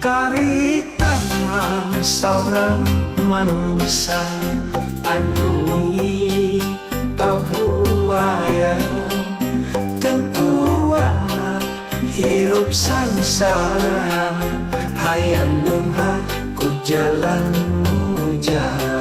Karitan mah saurang manusia anu pabuaya tentuana hirup sangsara hayang beunghar ku jalan mujaha.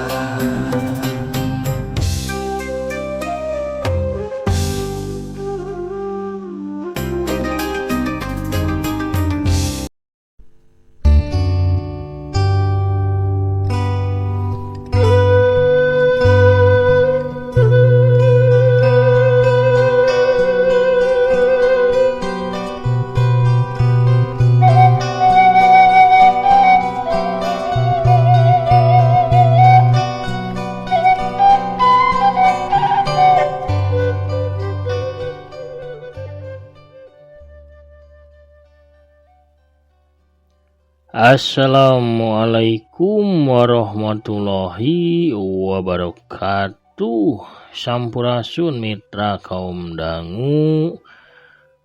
Assalamualaikum warahmatullahi wabarakatuh. Sampurasun mitra kaum dangu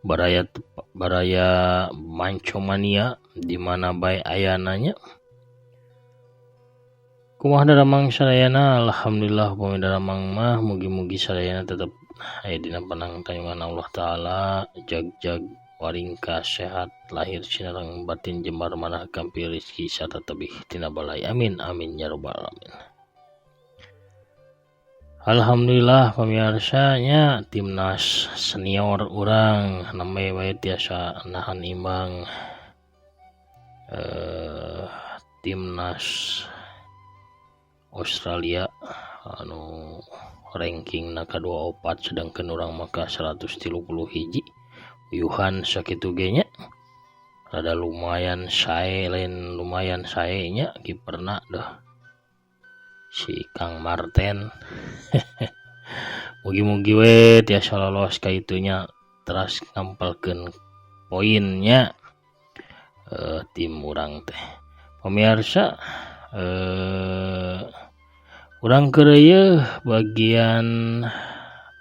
baraya baraya mancomania di mana bae ayananya. Kumaha daramang sadayana? Alhamdulillah upami daramang mah mugi-mugi sadayana tetep aya dina panangtayungan Allah Ta'ala, jag-jag waringka sehat lahir sinareng batin, jembar manah gampil rezeki sarta tebih tina balai, amin amin ya robbal alamin. Alhamdulillah pemirsa nya, timnas senior urang nembe wae tiasa nahan imbang timnas Australia anu ranking na kadua opat, sedangkan urang maka 131. Uyuhan sakitu ge nya, rada lumayan sae, lain lumayan sae nya, kiperna dah si Kang Marten. Mugi-mugi we tiasa lolos ka itunya, teras ngampelkeun poinnya tim urang teh. Pemirsa, urang keur bagian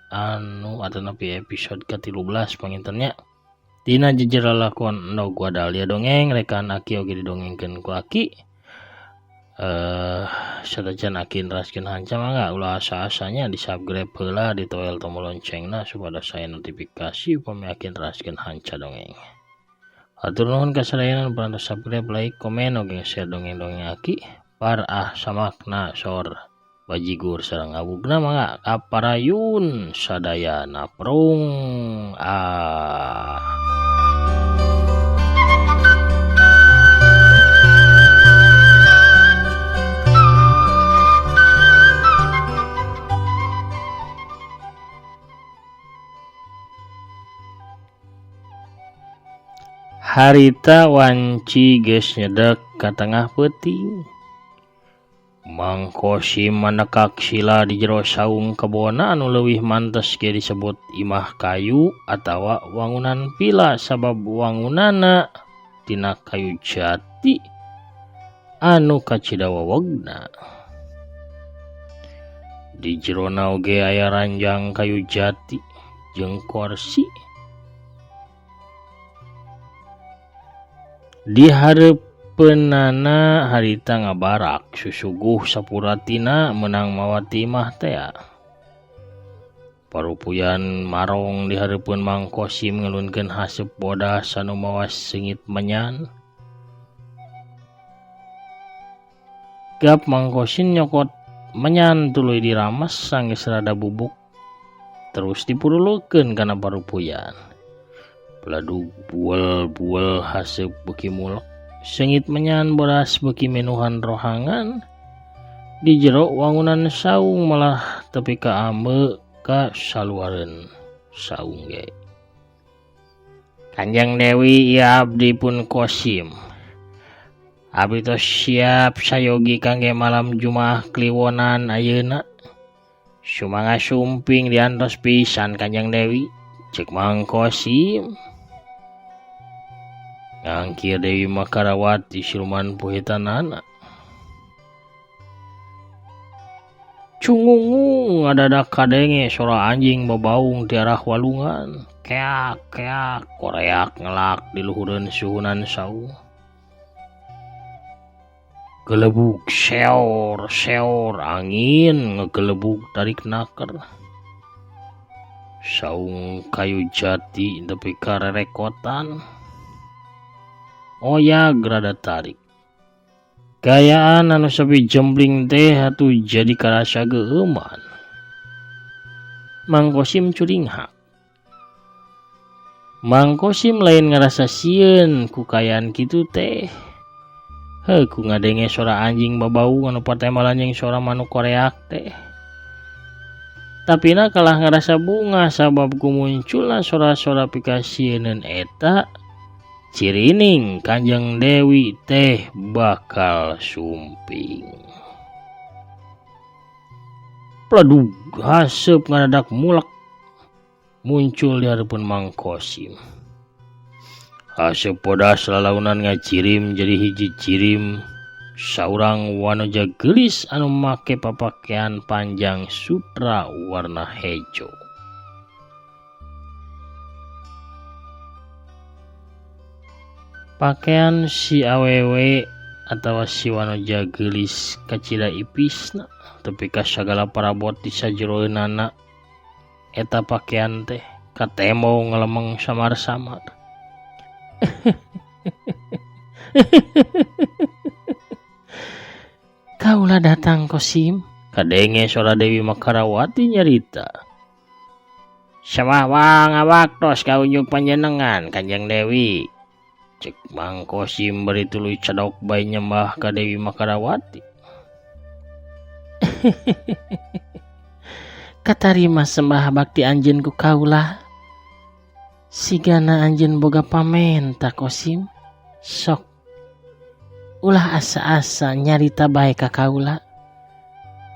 anu atanapi episode ke-13 panginten nya dina jejer lalakon Endog Wadal. Ya, dongeng rekan Aki oge didongengkeun ku Aki. Satacan Aki neraskeun hanca, mangga ulah asa-asanya di subscribe heula, ditoel tombol loncengna supaya saya notifikasi upami Aki neraskeun hanca dongeng. Hatur nuhun ka sadayana nu parantos subscribe, like, komen, oge share dongeng-dongeng Aki. Par ah samakna sor bajigur sareng ngabugna, mangga kaparayun sadayana, prung ah. Harita wanci geus nyedek ka tengah peuting. Mang Kosim manekak sila di jero saung kebonna anu leuwih mantes ge disebut imah kayu atawa wangunan pila, sabab wangunanna tina kayu jati anu kacida wewegna. Di jerona oge aya ranjang kayu jati jeung korsi. Di hareupeunana harita ngabarak susuguh sapuratina meunang mawa timah tea. Parupuyan marong di hareupeun Mang Kosim ngelunkeun haseup bodas anu mawa seungit menyan. Gap Mang Kosim nyokot menyan tuluy dirames sanggeus rada bubuk terus dipurulukeun kana parupuyan. Beladug buel-buel haseup beuki mulek. Seungit menyan bodas beuki minuhan rohangan. Di jero wangunan saung malah tepi ka ambeu ka saluareun saung ge. Kanjeng Dewi, ieu abdi pun Kosim. Abdi tos siap sayogi kangge malam Jumaah Kliwonan ayeuna. Sumangga sumping diantos pisan, Kanjeng Dewi, cek Mang Kosim. Ngangkir Dewi Makarawati siluman puhitanana. Cungungung ngadadak kadenge sora anjing babaung ti arah walungan. Keak keak koreak ngelak di luhureun suhunan saung. Gelebug seor seor angin ngegelebug tarik naker. Saung kayu jati tepi ka rerekotan. Oyag rada tarik. Gayaan anu sepi jembling teh atuh jadi karasa geueuman. Mang Kosim curinghak. Mang Kosim lain ngarasa sieun ku kayaan kitu teh. Heuh ku ngadenge sora anjing babau anu patembalan jeung sora manuk koreak teh. Tapina kalah ngarasa bunga sabab ku munculna sora-sora pikasieuneun eta. Cirining Kanjeng Dewi teh bakal sumping. Pledug haseup ngadadak mulek muncul di hareupeun Mang Kosim. Haseup bodas lalaunan ngacirim jadi hiji cirim saurang wanoja geulis anu make papakean panjang sutra warna hejo. Pakaian si awewe atawa si wanoja geulis kacida ipisna tepi ka sagala parabot di sajeroeunana eta pakaian teh katemo ngalemeng samar-samar. Kaulah datang Kosim, kadenge sora Dewi Makarawati nyarita. Samawang ngawaktos kaunjuk panjenengan Kanjeng Dewi. Cek Mang Kosim bari tuluy cedok bae nyembah ka Dewi Makarawati. Katarima sembah bakti anjeun ku kaula. Sigana anjeun boga pamenta Kosim. Sok ulah asa-asa nyarita bae ka kaula.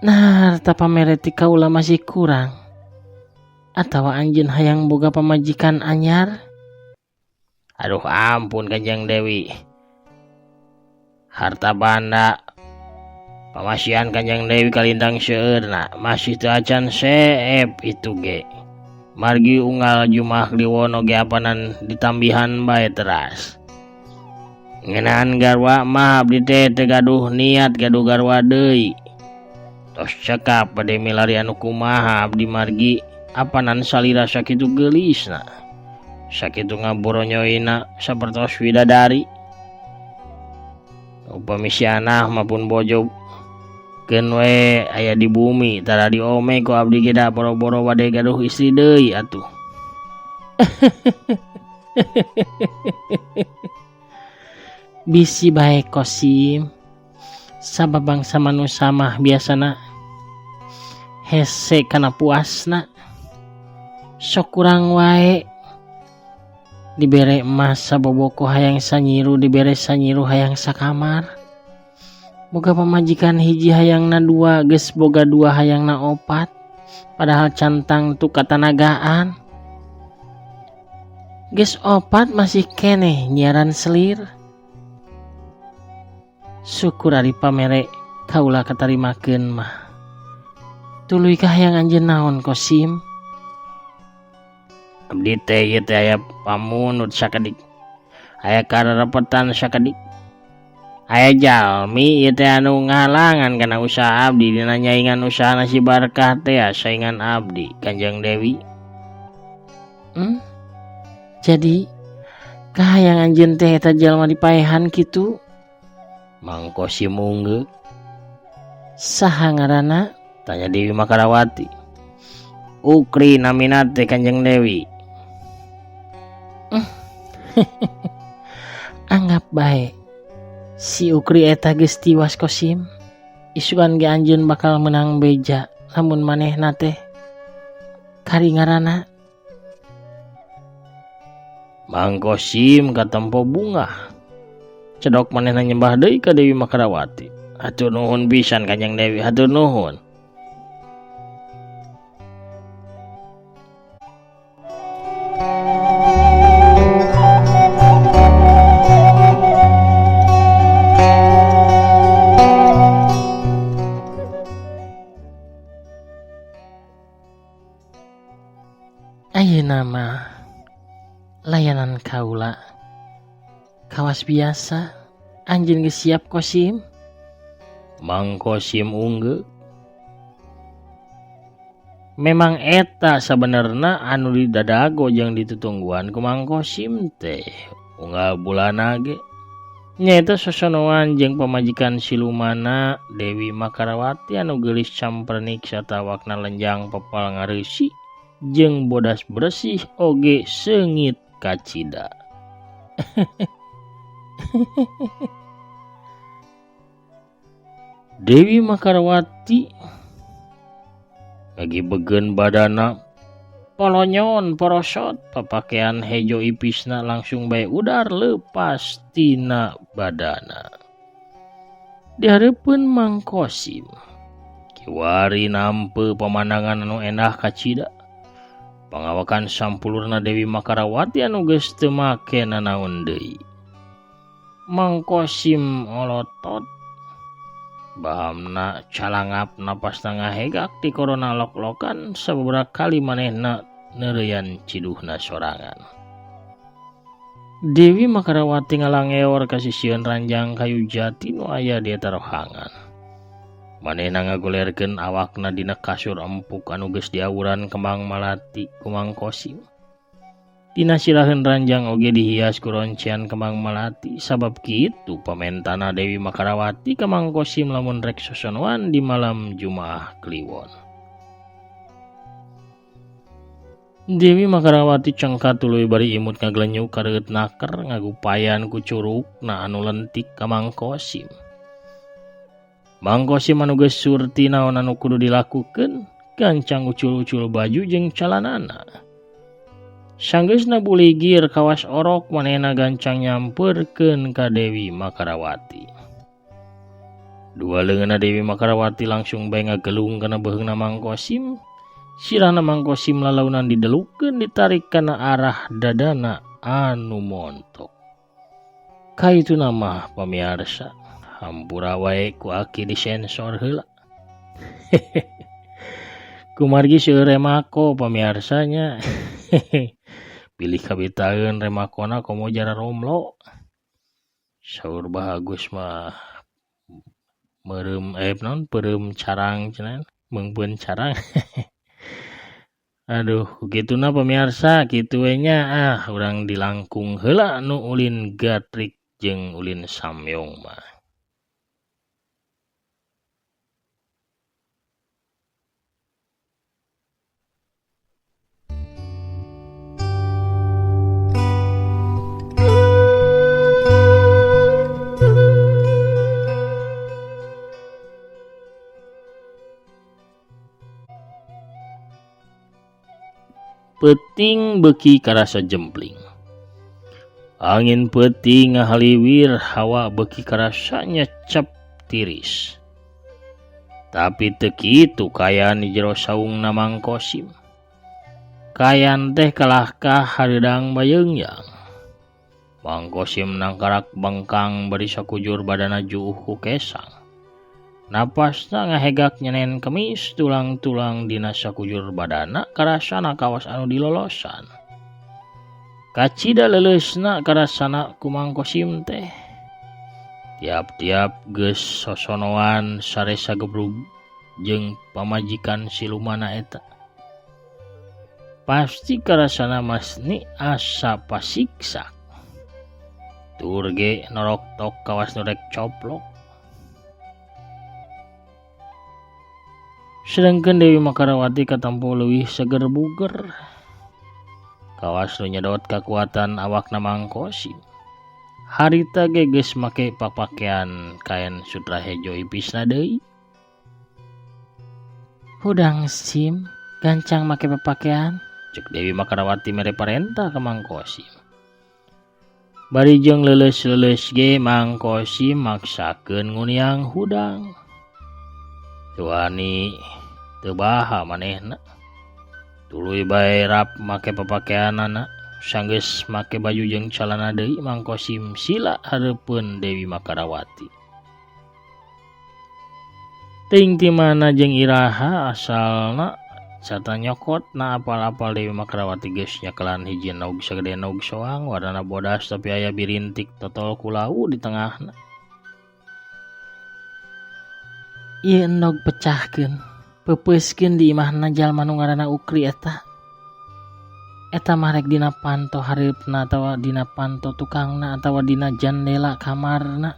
Nah, harta pamereti kaula masih kurang. Atawa anjeun hayang boga pamajikan anyar? Aduh ampun Kanjeng Dewi. Harta banda pamasihan Kanjeng Dewi kalintang seueurna masih teu acan seep itu ge. Margi unggal Jumaah Kliwon oge apanan ditambihan bae teras. Ngeunaan garwa mah abdi teh teu gaduh niat gaduh garwa deui. Tos cekap bade milari anu kumaha abdi margi apanan salira sakitu geulisna. Sakitu ngaboronyoina sapertos widadari. Upami sianah mapun bojo keun we aya di bumi tara diome ku abdi ge da boro-boro bade gaduh istri deui atuh. Bisi bae Kosim. Sabab bangsa manusa mah biasana hese kana puasna. Sok kurang wae. Dibere emas saboboko hayang sanyiru, dibere sanyiru hayang sakamar. Boga pamajikan hiji hayangna dua, geus boga dua hayangna opat. Padahal cantang tu katanagaan. Geus opat masih keneh nyiaran selir. Syukur ari pamere kaula katarimakeun mah. Tuluy ka hayang anjeun naon Kosim? Abdi teh ieu teh aya pamunut sakedik. Aya kararepetan sakedik. Aya jalmi ieu teh anu ngahalangan kana usaha abdi dina nyaingan usaha nasi barkah teh saingan abdi Kanjeng Dewi. Jadi kahayang anjeun teh eta jalma dipaehan kitu? Mang Kosim unggeuh. Saha ngaranna? Tanya Dewi Makarawati. Ukri namina teh Kanjeng Dewi. Anggap bae si Ukri eta geus tiwas Kosim. Isukan ge anjeun bakal menang beja lamun manehna teh kari ngaranna. Mang Kosim katempo bungah. Cedok manehna nyembah deui ka Dewi Makarawati. Hatur nuhun pisan Kanjeng Dewi, hatur nuhun. Ayeuna mah layanan kaula kawas biasa. Anjeun geus siap Kosim? Mang Kosim unggeuk. Memang eta sabenerna anu didadago jeung ditutungguan ku Mang Kosim teh unggal bulana ge. Nyaeta sosonoan jeung pamajikan silumana Dewi Makarawati anu geulis campernik satawakna lenjang pepal ngareusi jeung bodas bersih oge seungit kacida. Dewi Makarawati lagi begen badana polonyon porosot papakean hejo ipisna langsung bae udar lepas tina badana. Dihareupeun Mang Kosim kiwari nampe pemandangan anu endah kacida. Pangawakan sampulurna Dewi Makarawati anu geus teu make nanaon deui. Mang Kosim olotot bahamna calangap napasna ngahegak di korona lok-lokan sababaraha kali manehna neureuyan ciduhna sorangan. Dewi Makarawati ngalangeor ka sisieun ranjang kayu jati nu aya di eta rohangan. Manehna ngagolerkeun awakna dina kasur empuk anu geus diawuran kembang malati ku Mang Kosim. Dina siraheun ranjang oge dihias ku roncean kembang malati sabab kitu pamentana Dewi Makarawati ka Mang Kosim lamun rek sosonoan di malam Jumaah Kliwon. Dewi Makarawati cengkat tuluy bari imut ngaglenyuk kareueut naker ngagupayan ku curugna anu lentik ka Mang Kosim. Mang Kosim anu geus surti naon anu kudu dilakukeun, gancang ucul-ucul baju jeung calanana. Sanggeusna buligir kawas orok manehna gancang nyamperkeun ka Dewi Makarawati. Dua leungeunna Dewi Makarawati langsung bae ngagelung kana beuheungna Mang Kosim. Sirahna Mang Kosim lalaunan didelukeun ditarik kana arah dadana anu montok. Kaituna mah pamiarsa, hampura wae ku aki disensor heula. Kumargi seueur remako pamiarsanya. Pilih kabitaeun remakona komo jara romlo. Saur bagus mah meureum naon peureum carang cenah, meungpeun carang. Aduh, kituna pemirsa, kitu we nya urang dilangkung heula nu ulin gatrik jeung ulin samyong mah. Peuting beuki karasa jempling. Angin peuting ngahaliwir hawa beuki karasa nyecep tiris. Tapi teu kitu kaayaan di jero saungna Mang Kosim. Kaayaan teh kalahkah hareudang bayeungyang. Mang Kosim nangkarak bengkang bari sakujur badana juuh ku kesang. Napasna ngahegak nyenen kemis tulang-tulang dina sakujur badana karasana kawas anu dilolosan. Kacida leuleusna karasana ku Mang Kosim teh. Tiap-tiap geus sosonoan saresa gebrug jeung pamajikan silumana eta. Pasti karasana masni asa pasiksak. Tur ge noroktok kawas nu rek coplok. Sedangkan Dewi Makarawati katampo leuwih seger buger. Kawas nu nyedot kakuatan awakna Mang Kosim. Harita ge geus make papakean kain sutra hejo ipisna deui. Hudang Sim, gancang make papakean, cek Dewi Makarawati mere parentah ka Mang Kosim. Bari jeung leuleus-leuleus ge Mang Kosim maksakeun nguniang hudang. Tuani teu baha manehna. Tuluy bae rap make papakeanana, sanggeus make baju jeung calana deui Mang Kosim sila hareupeun Dewi Makarawati. Teuing ti mana jeung iraha asalna sarta nyokot na apal-apal Dewi Makarawati geus nyakelan hiji naug sagede naug soang warnana bodas tapi aya birintik totol ku lau di tengahna. Ieu endog pecahkeun, peupeuskeun di imahna jalma nu ngaranna Ukri eta. Eta mah rek dina panto hareupna atawa dina panto tukangna atawa dina jandela kamarna.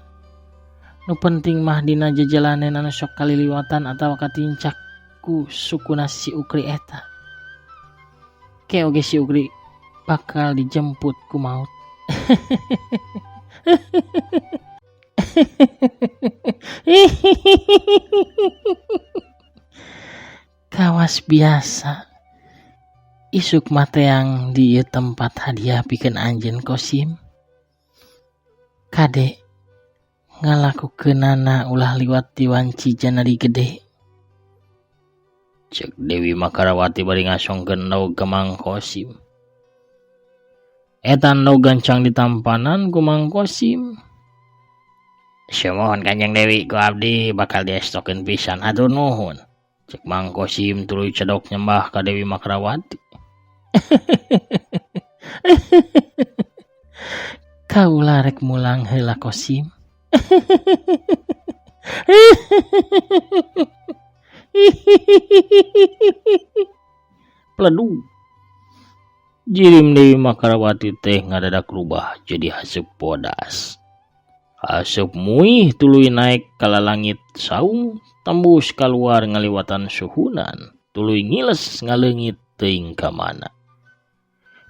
Nu penting mah dina jajalanen anu sok kaliliwatan atawa katincak ku sukuna si Ukri eta. Ke oge si Ukri bakal dijemput ku maut. Kawas biasa isuk mah teang di ieu tempat hadiah pikeun anjeun Kosim. Kade ngalakukeunana ulah liwat di wanci janari gede. Cek Dewi Makarawati bari ngasongkeun endog ka Mang Kosim. Eta endog gancang ditampanan ku Mang Kosim. Sumuhun Kanjeng Dewi, ku abdi bakal diestokeun pisan, hatur nuhun. Cek Mang Kosim tuluy cedok nyembah ka Dewi Makarawati. Kaula rek mulang heula Kosim. Pledug. Jirim Dewi Makarawati teh ngadadak rubah jadi haseup bodas. Haseup muih tuluy naik ka lalangit saung, tembus kaluar ngaliwatan suhunan, tuluy ngiles ngaleungit teuing ka mana.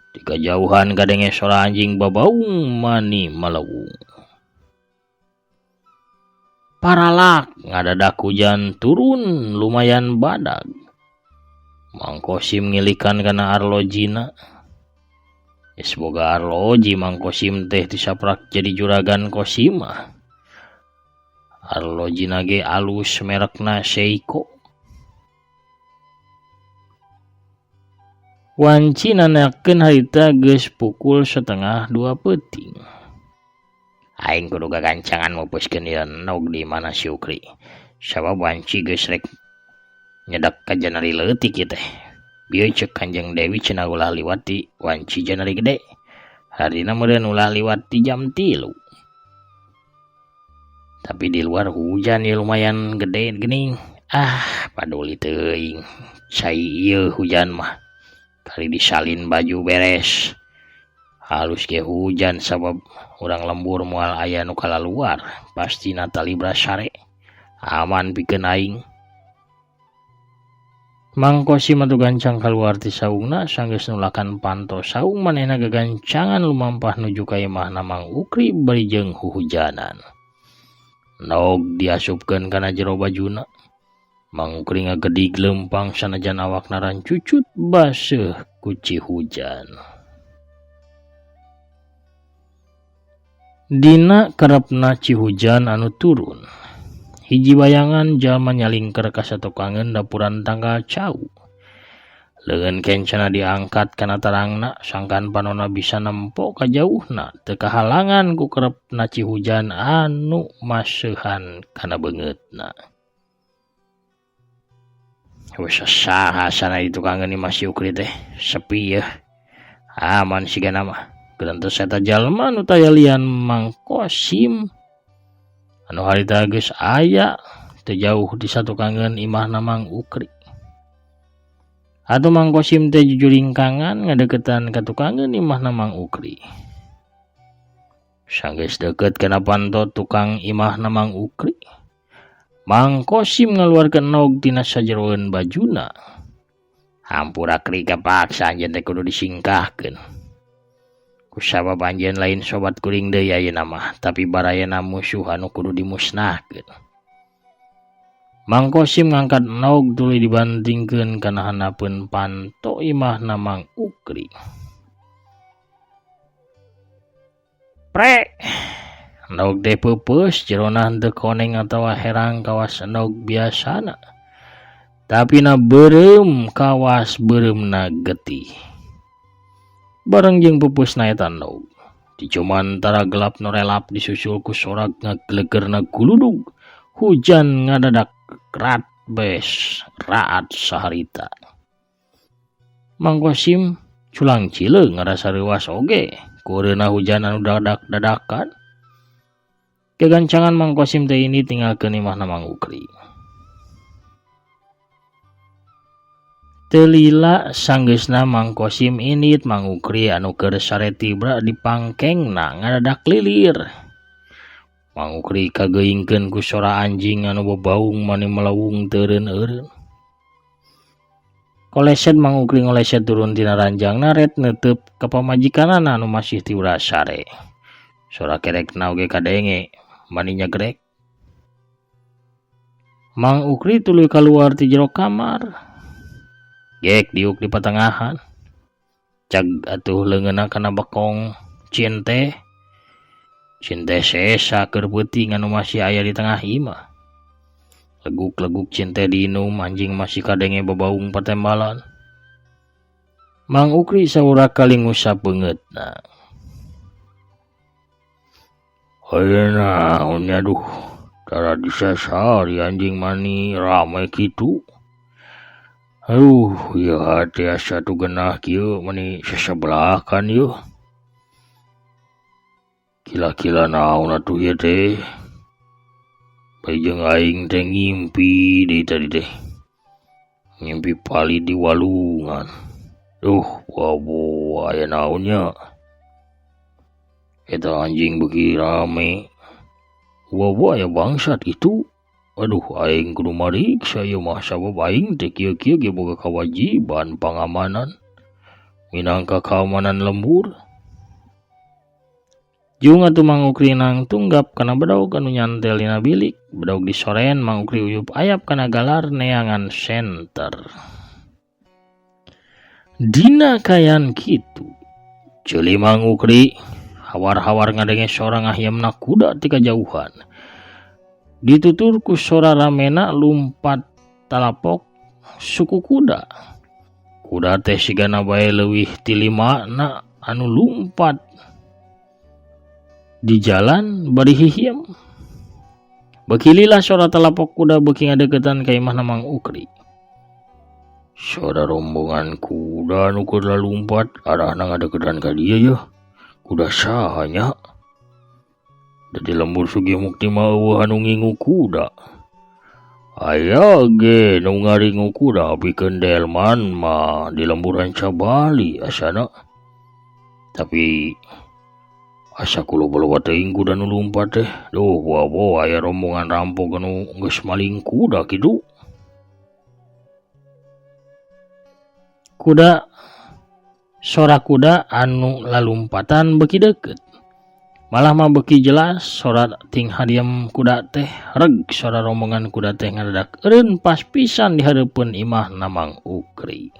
Di kajauhan kadenge sora anjing babaung mani malawung. Paralak ngadadak hujan turun lumayan badag. Mang Kosim ngilikan kana arlojina. Geus boga arloji Mang Kosim teh disaprak jadi juragan Kosimah. Arlojina ge alus merekna Seiko. Wanci nanyakeun harita geus pukul 1:30 peuting. Aing kudu gagancangan mupuskeun ieu endog di mana si Ukri. Sabab wanci geus rek nyedak ka janari leutik ieu teh. Bieu ceuk Kanjeng Dewi cenah ulah liwat di wanci janari gede. Harina meureun ulah liwat di jam 3. Tapi di luar hujan ieu lumayan gede geuning. Ah, paduli teuing. Cai ieu hujan mah. Kali disalin baju beres. Halus ge hujan sabab urang lembur moal aya nu kalaluar. Pasti Natali brasare. Aman pikeun aing. Mang Kosim atuh gancang kaluar ti saungna sanggeus nulakan panto saung manehna gagancangan lumampah nuju ka imahna Mang Ukri bari jeung huhujanan. Nog diasupkeun kana jero bajuna. Mang Ukri ngagedig leumpang sanajan awakna rancucut baseuh ku cihujan. Dina kerepna cihujan anu turun. Hiji bayangan jalma nyalingker ka satukangeun dapuran tangkal cau. Leungeun kencana diangkat kana tarangna sangkan panona bisa nempo ka jauhna teu kahalangan ku kerepna cihujan anu maseuhan kana beungeutna. Wes saha sana di tukangeun imah si Ukri teh sepi yeuh. Aman sigana mah. Geunteus eta jalma nu taya lian Mang Kosim. Anu harita geus aya teu jauh di satukangeun imahna Mang Ukri. Atuh Mang Kosim teh jujuringkangan ngadeukeutan ka tukangeun imahna Mang Ukri. Sanggeus deukeut kana panto tukang imahna Mang Ukri, Mang Kosim ngaluarkeun nog tina sajeroeun bajuna. Hampura kri kapaksa anjeun teh kudu disingkahkeun. Kusabab anjeun lain sobat kuring deui ayeuna mah, tapi barayana musuh anu kudu dimusnahkeun. Mang Kosim ngangkat nog tuluy dibantingkeun kana handapeun panto imahna Mang Ukri. Pre! Endog teh peupeus jerona henteu koneng atawa herang kawas endog biasana. Tapi na beureum kawas beureumna getih. Bareng jeung peupeusna eta endog. Dicumantara gelap norelap disusul ku sorak ngaglegerna guludug. Hujan ngadadak rat bes raat saharita. Mang Kosim culang cileung ngarasa reuas oge kureuna hujan anu dadak-dadakan. Kegancangan Mang Kosim teh ini tinggalkeun imahna Mang Ukri. Teu lila sanggeusna Mang Kosim indit Mang Ukri anu keur sare tibra dipangkengna ngadadak lilir. Mang Ukri kageuingkeun ku sora anjing anu babaung mani melewung teu eureun-eureun. Koleset Mang Ukri ngoleset turun tina ranjangna ret neuteup ka pamajikanana anu masih tibra sare. Sora kerekna oge kadenge mani nyagrek. Mang Ukri tuluy kaluar ti jero kamar. Gek diuk di patengahan. Cag atuh leungeunna kana bekong cinte. Cinte sesa keur peuting anu masih aya di tengah imah. Leguk-leguk cinte diinum anjing masih kadenge babaung patembalan. Mang Ukri saura kali ngusap beungeutna. Ayeuna naon nya duh, tara disasari anjing mani rame kitu. Aduh, ieu hate asa tu genah kieu mani sasabelakan ieu. Kila-kila naon atuh ieu teh. Bae jeung aing teh ngimpi deui tadi teh. Ngimpi palid di walungan. Duh, waboh aya naon nya. Eta anjing beuki rame. Waboh aya bangsat kitu. Aduh, aing kudu mariksa ieu mah sabab aing teh kieu-kieu ge boga kawajiban pangamanan minangka keamanan lembur. Jung atuh Mang Ukri nangtunggap kana bedog anu nyantel dina bilik. Bedog disoren Mang Ukri uyup ayap kana galar neangan senter. Dina kayan kitu, ceuli Mang Ukri hawar-hawar ngadenge sora ngahiemna kuda ti kajauhan. Ditutur ku sora ramena lumpat talapok suku kuda. Kuda teh sigana bae leuwih ti limana anu lumpat di jalan bari hihiem. Beuki lila sora talapok kuda beuki ngadeukeutan ka imahna Mang Ukri. Sora rombongan kuda anu keur lalumpat arahna ngadeukeutan ka dieu yeuh. Kuda saha nya? Di lembur Sugih Mukti mah eueuh anu ngingu kuda. Aya ge nu ngaringu kuda pikeun delman mah di lembur Ranca Bali asana. Tapi asa ku loba-loba teuing kuda nu lumpat teh. Duh, waboh aya rombongan rampok anu geus maling kuda kitu. Kuda sora kuda anu lalumpatan beuki deukeut. Malah mah beuki jelas sora ting hadiem kuda teh reg sora rombongan kuda teh ngadadak eureun pas pisan di hareupeun imahna Mang Ukri.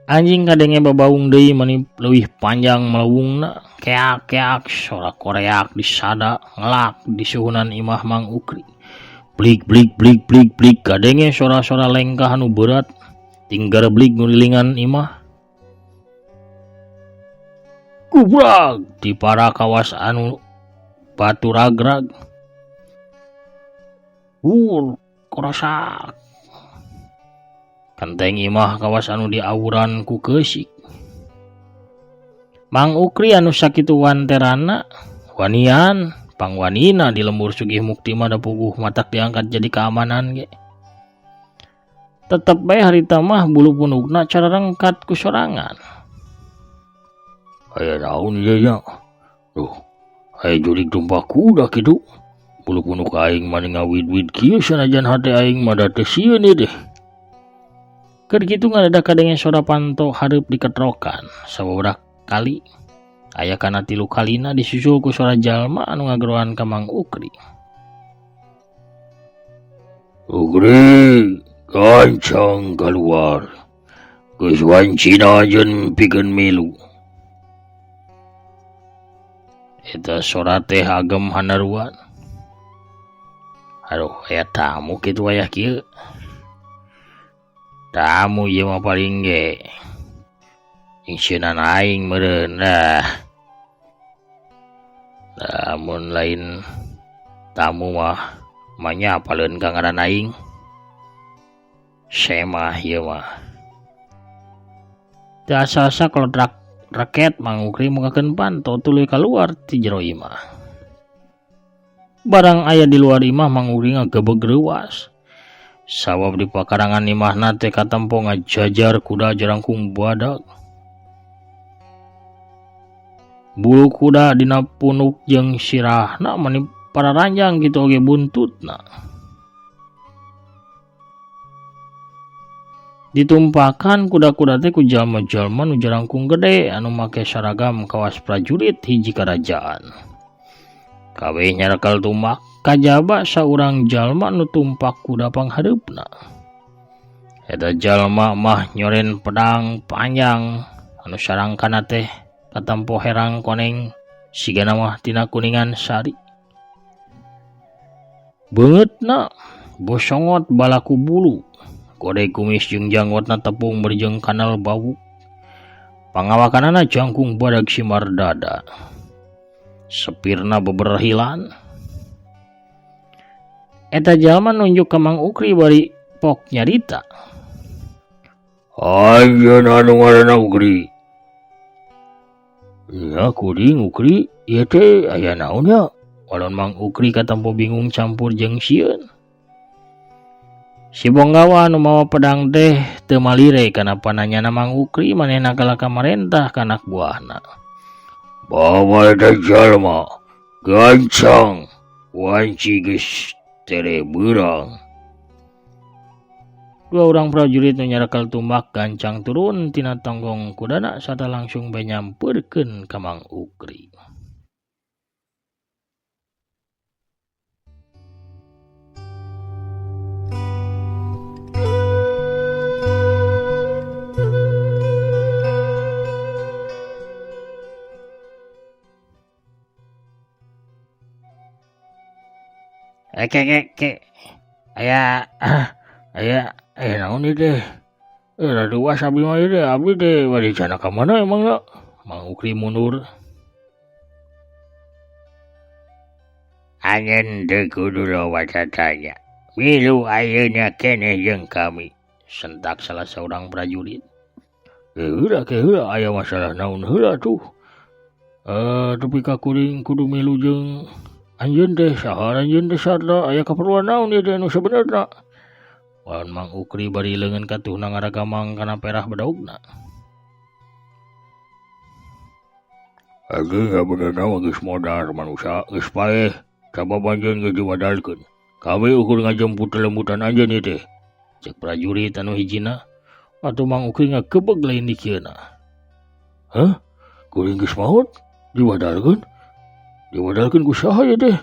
Anjing kadenge babaung deui mani leuwih panjang melewungna, keak-keak sora koreak disada ngelak di suhunan imah Mang Ukri. Blik blik blik blik blik kadenge sora-sora lengkah anu berat tinggal blik ngurilingan imah. Gubrag di para kawas anu batu ragrag. Wur korosak. Kenteng imah kawas anu diawuran ku keusik. Mang Ukri anu sakitu wanterana wanian pangwanina di lembur Sugih Mukti mah da puguh matak diangkat jadi keamanan ge. Tetep bae harita mah bulu punukna cara rengkat ku sorangan. Aya naon ieu nya? Duh, aya jurig tumpak kuda kitu. Bulu punuk aing mah ngawid-wid kieu sanajan hate aing mah da teu sieun ieu teh. Keur kitu ngadadak kadenge sora panto hareup diketrokan sababaraha kali. Aya kana 3 kalina disusul ku sora jalma anu ngageroan ka Mang Ukri. Ukri, gancang kaluar. Geus wancina jeung pikeun milu. Eta sora teh agem hanaruan. Aduh, aya tamu kitu wayah kieu. Tamu ieu mah paling ge ingsieunan aing meureun dah. Lamun lain Tamu mah manya apaleun ka ngaran aing. Semah ieu mah. Teu asa-asa kolotrak raket Mang Ukri mukakeun panto tuluy kaluar ti jero imah. Barang aya di luar imah Mang Ukri ngagebeg reuas. Sabab di pakarangan imahna teh katempo ngajajar kuda jarangkung badag. Bulu kuda dina punuk jeung sirahna mani pararanjang kitu oge buntutna. Ditumpakan kuda-kuda teh ku jalma-jalma nu jarangkung gede anu make saragam kawas prajurit hiji karajaan. Kabeh nyarekel tumbak kajaba saurang jalma nu tumpak kuda panghareupna. Eta jalma mah nyoren pedang panjang anu sarangkana teh katempo herang koneng sigana mah tina kuningan sari. Beungeutna bosongot balaku bulu. Gode kumis jeung janggotna tepung berjeng kanal bau. Pangawakanana jangkung badag simar dada. Sepirna beberhilan. Eta jalma nunjuk ka Mang Ukri bari pok nyarita. Anjeun anu ngaranna Ukri. Iya kuring Ukri, ieu teh aya naon nya? Walon Mang Ukri katempo bingung campur jeung sieun. Si Bonggawa anu mawa pedang teh teu malire kana pananyana Mang Ukri manehna kalah ka marentah ka anak buahna. Bawa eta jalma gancang wanci geus tere beurang. Dua urang prajurit nu nyarekel tumbak gancang turun tina tonggong kudana sarta langsung bae nyampeurkeun ka Mang Ukri. Ke aya aya naon ieu teh? Rada abi mah ieu teh, abdi teh bade cana ka mana emangna? Mang Ukri mundur. Anjeun teu kudu loba tatanya. Milu ayeuna keneh jeung kami, sentak salah saurang prajurit. Heula ke heula aya masalah naon heula tuh? Tepi ka kuring kudu milu jeung anjeun teh saha anjeun teh sarta aya kaperluan naon ieu teh nu sabenerna? Wan Mang Ukri bari leungeun katuhna ngaragamang kana perah bedaugna. Age sabenerna mah geus modar manusa geus paeh sabab anjeun geus diwadalkeun. Kami ukur ngajemput lembutan anjeun ieu teh. Cek prajurit anu hijina atuh Mang Ukri ngagebeg lain dikieuna. Hah? Kuring geus maot diwadalkeun? Diwadalkeun ku saha ieu teh?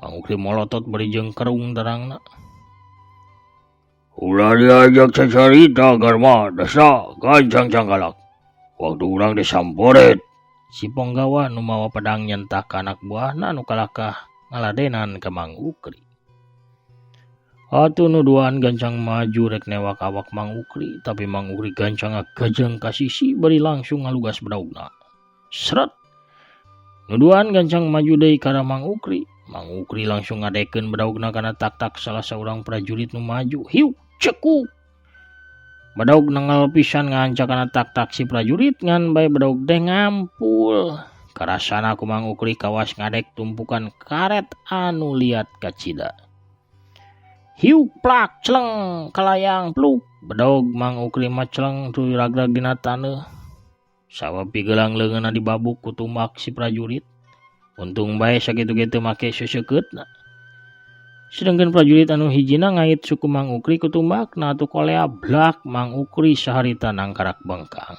Mang Ukri molotot bari jeung kerung terangna. Ulah diajak cacarita garma dasa gancang cangkalak. Waktu urang disamporet. Si Ponggawa nu mawa pedang nyentak ka anak buahna nu kalakah ngaladenan ka Mang Ukri. Atuh nu duaan gancang maju rek newak awak Mang Ukri, tapi Mang Ukri gancang ngagajeng ka sisi bari langsung ngalugas bedaugna. Sret. Nu duaan gancang maju deui ka Mang Ukri. Mang Ukri langsung ngadekeun bedaugna kana tak-tak salah saurang prajurit nu maju. Hiuk cekuk. Bedaug nengal pisan ngancak kana tak-tak si prajurit ngan bae bedaug teh ngampul. Karasana ku Mang Ukri kawas ngadek tumpukan karet anu liat kacida. Hiuk plak celeng kalayang pluk. Bedaug Mang Ukri mah celeng tuluy ragrag dina taneuh. Sabab pigelang leungeunna dibabuk ku tumbak si prajurit. Untung bae sakitu ge teu make seuseukeutna. Sedengkeun prajurit anu hijina ngait suku Mang Ukri ku tumbakna atuh kolea blak Mang Ukri saharita nangkarak bengkang.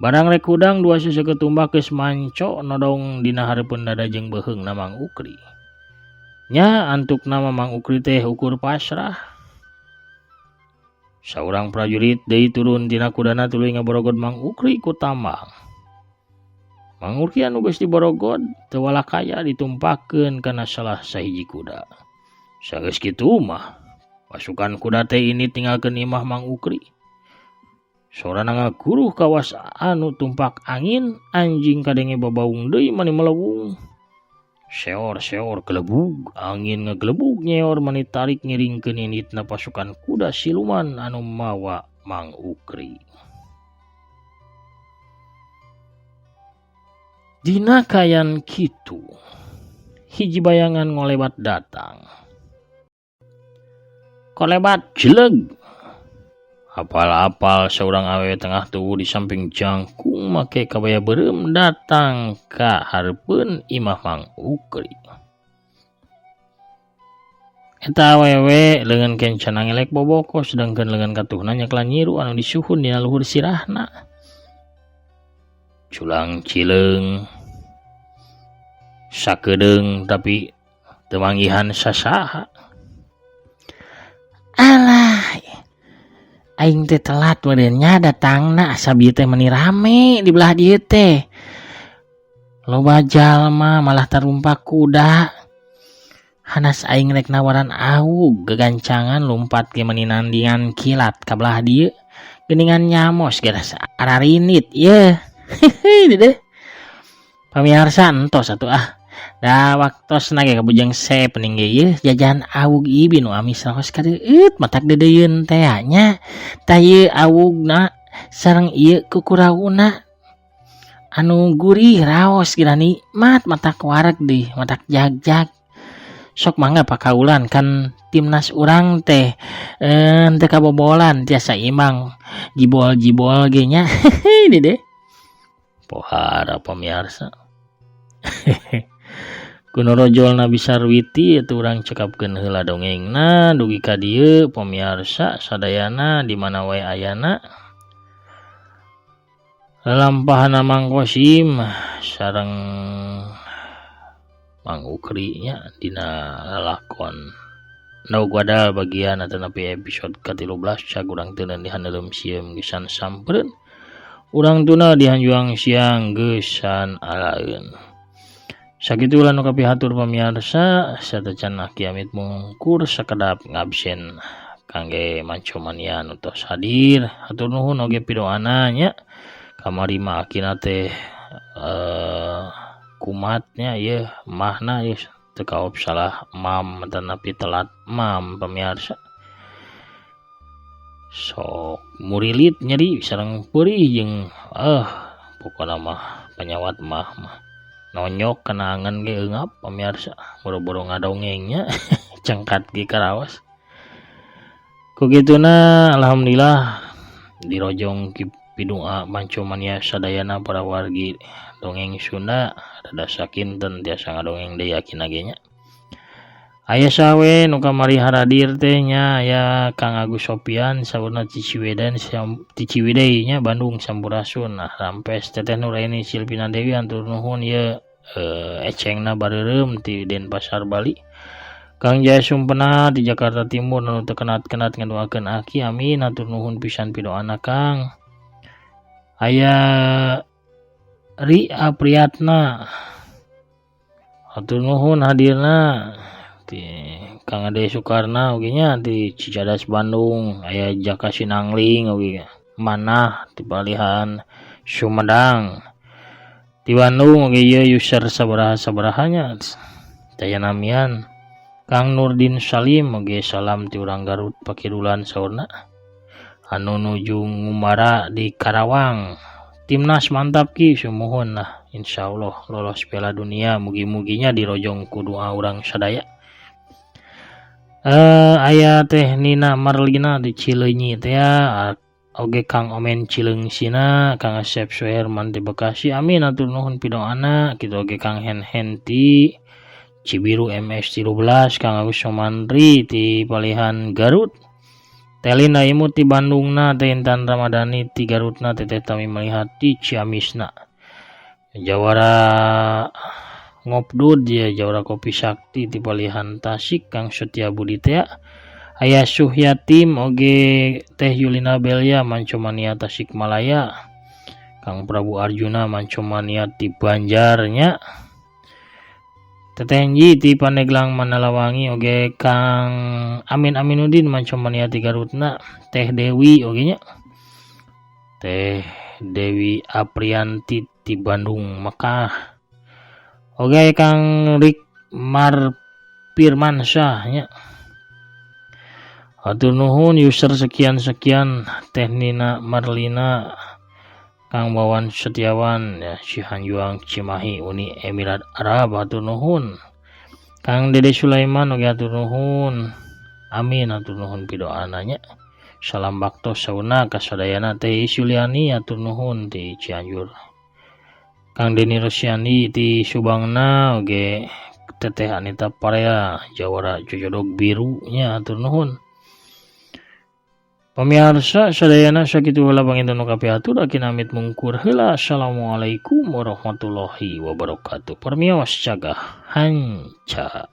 Barang rek hudang dua seuseukeuh tumbak geus manco nodong dina hareupeun dada jeung beuheungna Mang Ukri. Nya antukna mah Mang Ukri teh ukur pasrah. Saurang prajurit deui turun tina kudana tuluy ngaborogod Mang Ukri ku tambang. Mang Ukri anu geus diborogod teu walakaya ditumpakeun kana salah sahiji kuda. Sageus kitu mah pasukan kuda teh ini tinggalkeun imah Mang Ukri. Sorana ngaguruh kawas anu tumpak angin, anjing kadenge babaung deui mani melewung. Seor-seor gelebug, angin ngegelebug nyeor mani tarik ngiringkeun inditna pasukan kuda siluman anu mawa Mang Ukri. Dina kaayaan kitu, hiji bayangan ngolebat datang. Kolebat jeleg. Apal-apal saurang awewe tengah tubuh di samping jangkung make kabaya beureum datang ka hareupeun imah Mang Ukri. Eta awewe leungeun kencana ngelek boboko sedangkeun leungeun katuhna nyeklan nyiru anu disuhun dina luhur sirahna. Culang cileung sakedeung tapi teu manggihan sasaha. Alah, aing teh telat meureun nya datangna asa bieu teh meuni rame di belah dieu teh. Loba jalma malah tarumpak kuda. Hanas aing rek nawaran aug gegancangan lumpat ge meuni nandingan kilat ka belah dieu. Geuningan nyamos ge rasa ararinit yeuh. Hehehe deuh. Pamiarsa entos atuh ah. Da waktosna ge kabujeng sepening ge yeuh jajan awug ieu bi nu amis raos kadeueut matak deudeuyeun teh nya. Tah ieu awugna sareng ieu kukurauna anu gurih raos geura nikmat matak wareg deui matak jagjag. Sok mangga pakaulan kan timnas urang teh teu kabobolan tiasa imbang jibol-jibol ge nya. Hehehe deuh. Pohara pamiarsa. Kuno rojol Nabi Sarwiti itu urang cekapkeun heula dongengna dugi ka dieu pamiarsa sadayana di mana wae ayana. Lalampahana Mang Kosim sareng Mang Ukri nya dina lalakon Endog Wadal bagian atanapi episode ka-13 cag urang teu di haneuleum sieum geusan sampereun. Urang tuna di hanjuang siang geusan alaeun. Sakitu nu kapihatur pamiarsa satacan aki amit mungkur sakedap ngabsen kangge mancomania nu tos hadir. Hatur nuhun oge pidoana nya. Kamari mah akina teh kumatnya ieu mahna ieu teu kaop salah mam tanapi telat mam pamiarsa. Sok murilit nyeri sareng peurih jeung pokona mah panyawat mah mah. Nonyok kenangan ge eungap pamiarsa boro-boro ngadongengnya cengkat ge karaos. Ku kituna alhamdulillah dirojong pidua mancomania sadayana para wargi dongeng Sunda rada sakinten tiasa ngadongeng deui yakin ge nya. Aya sawe nu kamari haradir teh nya aya Kang Agus Sopian saurna ti Ciwidey ti Ciwidey nya Bandung Sampurasun. Nah rampes Teteh Nuraini Silvina Dewi hatur nuhun ieu ecengna bareureum ti Denpasar Bali. Kang Jaya Sumpena di Jakarta Timur nu teu kenat-kenat ngadoakeun aki amin hatur nuhun pisan pidoana Kang. Aya Ri Apriyatna hatur nuhun hadirna ti Kang Ade Sukarna oge nya di Cicadas Bandung. Aya Jaka Sinangling oge manah ti palihan Sumedang. Di Bandung oge ieu user sabaraha-sabaraha nya daya namian. Kang Nurdin Salim oge salam ti urang Garut Pakidulan saurna anu nuju ngumara di Karawang. Timnas mantap ki sumuhun lah insyaallah lolos Piala Dunia mugi-muginya dirojong ku doa urang sadaya. Aya teh Nina Marlina di Cileunyi teh ya oge Kang Omen Cileungsina, Kang Asep Suherman di Bekasi amin hatur nuhun pidoana kitu oge Kang Hen Henti Cibiru MS 13 Kang Agus Somandri di Palihan Garut. Telina Imut di Bandungna, Teh Intan Ramadhani di Garutna, Teteh Tami Melihat di Ciamisna. Jawara Ngopdud ya Jawara Kopi Sakti di Palihan Tasik Kang Setia Budi teh. Aya Suhyatim oge Teh Yulina Belia Mancomania Tasikmalaya. Kang Prabu Arjuna Mancomania di Banjarnya. Teteh Enji di Pandeglang Mandalawangi oge Kang Amin Aminuddin Mancomania di Garutna. Teh Dewi oge nya. Teh Dewi Aprianti di Bandung Mekah. Oge Kang Rik Mar Firmansyah nya. Hatur nuhun user sekian-sekian Teh Nina Marlina, Kang Wawan Setiawan ya, Cihanjuang Cimahi Uni Emirat Arab, hatur nuhun. Kang Dede Sulaiman oge hatur nuhun. Amin, hatur nuhun pidoana nya. Salam bakto sauna kasadayana. Teh Suliani hatur nuhun di Cianjur. Kang Deni Rosyani di Subangna oge, Teteh Anita Parea Jawara Jojodog biru nya, hatur nuhun. Pemirsa sadayana, sakitu heula panginten nu kapihatur, aki amit mungkur heula. Assalamualaikum warahmatullahi wabarakatuh. Permios, cagah hanca.